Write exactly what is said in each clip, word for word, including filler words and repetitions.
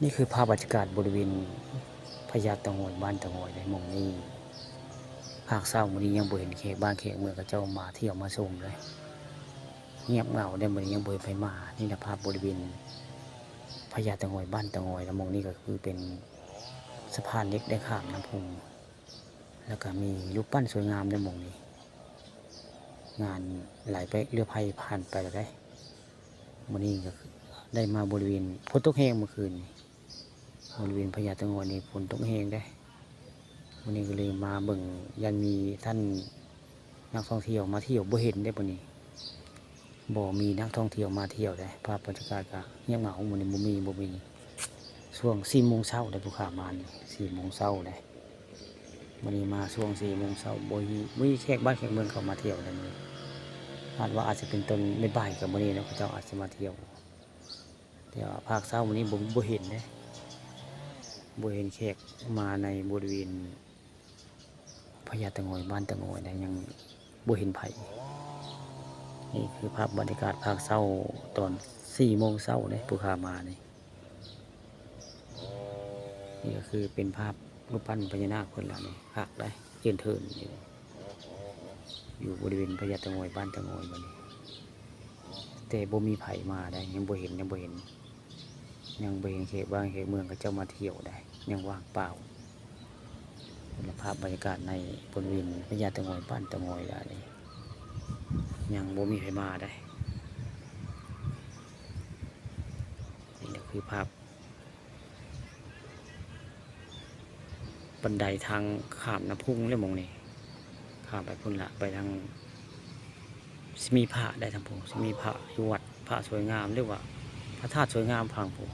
นี่คือภาพบรรยากาศบริเวณพญาเต่างอย บ้านเต่างอยในหม่องนี้ ภาคเช้ามื้อนี้ยังบ่เห็นแขกบ้านแขกเมืองเขาเจ้ามาเที่ยวมาชมเลย เงียบเหงาเด้ มื้อนี้ยังบ่เห็นไผมา นี่แหละภาพบริเวณพญาเต่างอย บ้านเต่างอย แล้วหม่องนี้ก็คือเป็นสะพานเหล็กได้ข้ามน้ำพุง แล้วก็มีรูปปั้นสวยงามในหม่องนี้ งานไหลไปเรือไพผ่านไปแล้วเด้ มื้อนี้ก็ได้มาบริเวณ ฝนตกแฮงเมื่อคืนนี้ บริเวณพญาเต่างอยนี่ฝนตกแฮงเด้ มื้อนี้ก็เลยมาเบิ่ง ย่านมีท่านนักท่องเที่ยวมาเที่ยว บ่เห็นเด้มื้อนี้ บ่มีนักท่องเที่ยวมาเที่ยวเด้ ภาพบรรยากาศก็เงียบเหงา มื้อนี้บ่มี บ่มี ช่วงสี่โมงเช้าเด้ ผู้ข้ามานี่ สี่โมงเช้าเด้ มื้อนี้มาช่วงสี่โมงเช้า บ่มี บ่มีแขกบ้านแขกเมืองเขามาเที่ยวเด้มื้อนี้ คาดว่าอาจสิเป็นตอนบ่ายๆ ก็มื้อนี้เนาะ เขาเจ้าอาจสิมาเที่ยว แต่ว่าภาคเช้ามื้อนี้บ่ บ่เห็นเด้ บ่เห็นแขกมาในบริเวณพญาเต่างอย บ้านเต่างอยนะ ยังบ่เห็นไผ นี่คือภาพบรรยากาศภาคเช้าตอนสี่โมงเช้าเด้ ผู้ข้ามานี่ นี่ก็คือเป็นภาพรูปปั้นพญานาคเพิ่นล่ะนี่ คักเด้ เจินเทินอยู่ อยู่บริเวณพญาเต่างอย บ้านเต่างอยบัดนี้ แต่บ่มีไผมาได้ ยังบ่เห็น ยังบ่เห็น ยังบ่เห็นแขกบ้านแขกเมืองเขาเจ้ามาเที่ยวได้ ยังว่างเปล่า และภาพบรรยากาศในบริเวณพญาเต่างอย บ้านเต่างอยล่ะนี่ ยังบ่มีไผมาได้ นี่ก็คือภาพ บันไดทางข้ามน้ำพุงเลยหม่องนี้ ข้ามไปพุ้นละ ไปทาง สิมีพระได้ทางพุ้น สิมีพระอยู่วัด พระสวยงาม หรือว่าพระธาตุสวยงามพังพุ้น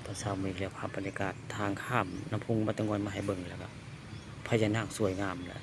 ตอนเช้ามื้อนี้แล้วภาพบรรยากาศทางข้ามน้ำพุงบ้านเต่างอยมาให้เบิ่ง แล้วก็พญานาคสวยงามแหละ